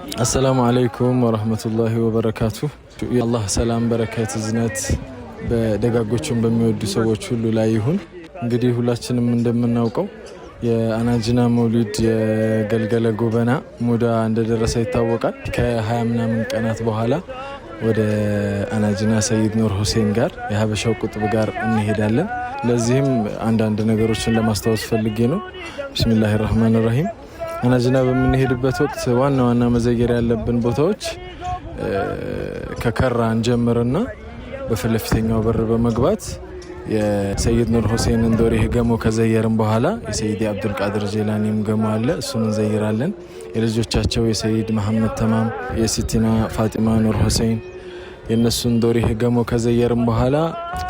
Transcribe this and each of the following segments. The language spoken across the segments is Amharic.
السلام عليكم ورحمة الله وبركاته። የአላህ ሰላም፣ በረከት፣ እዝነት በደጋጎቹን በሚወዱ ሰዎች ሁሉ ላይ ይሁን። እንግዲህ ሁላችንም እንደምናውቀው የአናጅና መውሊድ የገልገለ ጎበና ሙዳ እንደደረሰ ይታወቃል። ከ20 ምናምን ቀናት በኋላ ወደ አናጅና ሰይድ ኑር ሁሴን ጋር የሀበሻው ቁጥብ ጋር እንሄዳለን። ለዚህም አንዳንድ ነገሮችን ለማስታወስ ፈልጌ ነው። بسم الله الرحمن الرحيم። አናጅና በምንሄድበት ወቅት ዋና ዋና መዘየር ያለብን ቦታዎች ከከራ እንጀምርና በፊት ለፊተኛው በር በመግባት የሰይድ ኑር ሁሴንን ዶሪህ ገሞ ከዘየርን በኋላ የሰይድ አብዱልቃድር ጄላኒም ገሞ አለ፣ እሱን እንዘይራለን። የልጆቻቸው የሰይድ መሐመድ ተማም፣ የሲቲና ፋጢማ ኑር ሁሴን የእነሱን ዶሪህ ገሞ ከዘየርን በኋላ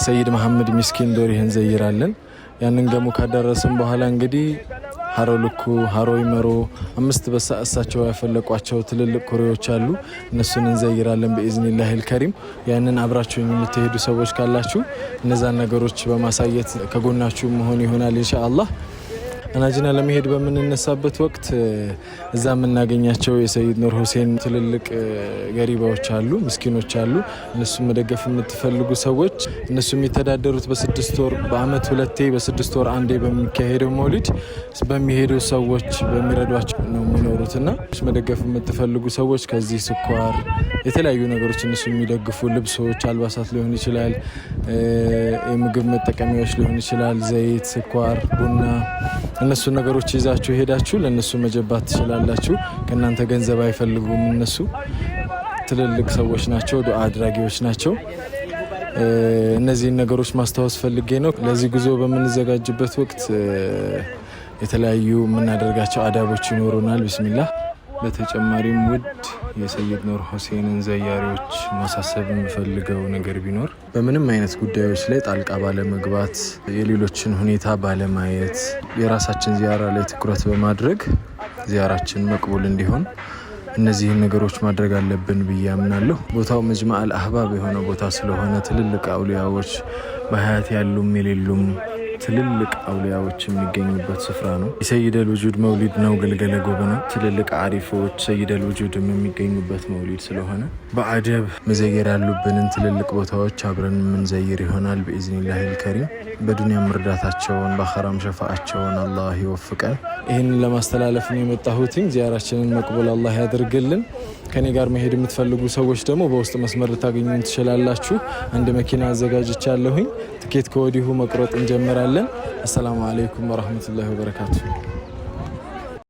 ሰይድ መሐመድ ሚስኪን ዶሪህ እንዘይራለን። ያንን ገሞ ካደረስን በኋላ እንግዲህ ሀሮ ልኩ፣ ሀሮ ይመሮ አምስት በሳ እሳቸው ያፈለቋቸው ትልልቅ ኩሬዎች አሉ። እነሱን እንዘይራለን بإذن الله الكريم። ያንን አብራችሁ የምትሄዱ ሰዎች ካላችሁ እነዛን ነገሮች በማሳየት ከጎናችሁ መሆን ይሆናል إن شاء الله። አናጅና ለመሄድ በምንነሳበት ወቅት እዛ የምናገኛቸው የሰይድ ኑር ሁሴን ትልልቅ ገሪባዎች አሉ፣ ምስኪኖች አሉ። እነሱ መደገፍ የምትፈልጉ ሰዎች እነሱ የሚተዳደሩት በ6 ወር በአመት ሁለቴ በ6 ወር አንዴ በሚካሄደው መውሊድ በሚሄዱ ሰዎች በሚረዷቸው ነው የሚኖሩት እና መደገፍ የምትፈልጉ ሰዎች ከዚህ ስኳር፣ የተለያዩ ነገሮች እነሱ የሚደግፉ ልብሶች፣ አልባሳት ሊሆን ይችላል፣ የምግብ መጠቀሚያዎች ሊሆን ይችላል፣ ዘይት፣ ስኳር፣ ቡና እነሱን ነገሮች ይዛችሁ ሄዳችሁ ለእነሱ መጀባት ትችላላችሁ። ከእናንተ ገንዘብ አይፈልጉም። እነሱ ትልልቅ ሰዎች ናቸው፣ ዱዓ አድራጊዎች ናቸው። እነዚህን ነገሮች ማስታወስ ፈልጌ ነው። ለዚህ ጉዞ በምንዘጋጅበት ወቅት የተለያዩ የምናደርጋቸው አዳቦች ይኖሩናል። بسم الله። በተጨማሪም ውድ የሰይድ ኑር ሁሴንን ዘያሪዎች ማሳሰብ የምፈልገው ነገር ቢኖር በምንም አይነት ጉዳዮች ላይ ጣልቃ ባለመግባት፣ የሌሎችን ሁኔታ ባለማየት፣ የራሳችን ዚያራ ላይ ትኩረት በማድረግ ዚያራችን መቅቡል እንዲሆን እነዚህን ነገሮች ማድረግ አለብን ብዬ አምናለሁ። ቦታው መጅማዕ አህባብ የሆነ ቦታ ስለሆነ ትልልቅ አውሊያዎች በሀያት ያሉም የሌሉም ትልልቅ አውሊያዎች የሚገኙበት ስፍራ ነው። የሰይደል ውጁድ መውሊድ ነው። ገልገለ ጎበና ትልልቅ አሪፎች ሰይደል ውጁድም የሚገኙበት መውሊድ ስለሆነ በአደብ መዘየር ያሉብንን ትልልቅ ቦታዎች አብረን የምንዘይር ይሆናል بإذن الله الكريم። በዱንያም እርዳታቸውን በአኸራም ሸፋአቸውን አላህ ይወፍቀን። ይህንን ለማስተላለፍ ነው የመጣሁትኝ። ዚያራችንን መቅቡል አላህ ያደርግልን። ከኔ ጋር መሄድ የምትፈልጉ ሰዎች ደግሞ በውስጥ መስመር ልታገኙን ትችላላችሁ። አንድ መኪና አዘጋጅቻለሁኝ። ትኬት ከወዲሁ መቁረጥ እንጀምራለን። السلام عليكم ورحمة الله وبركاته።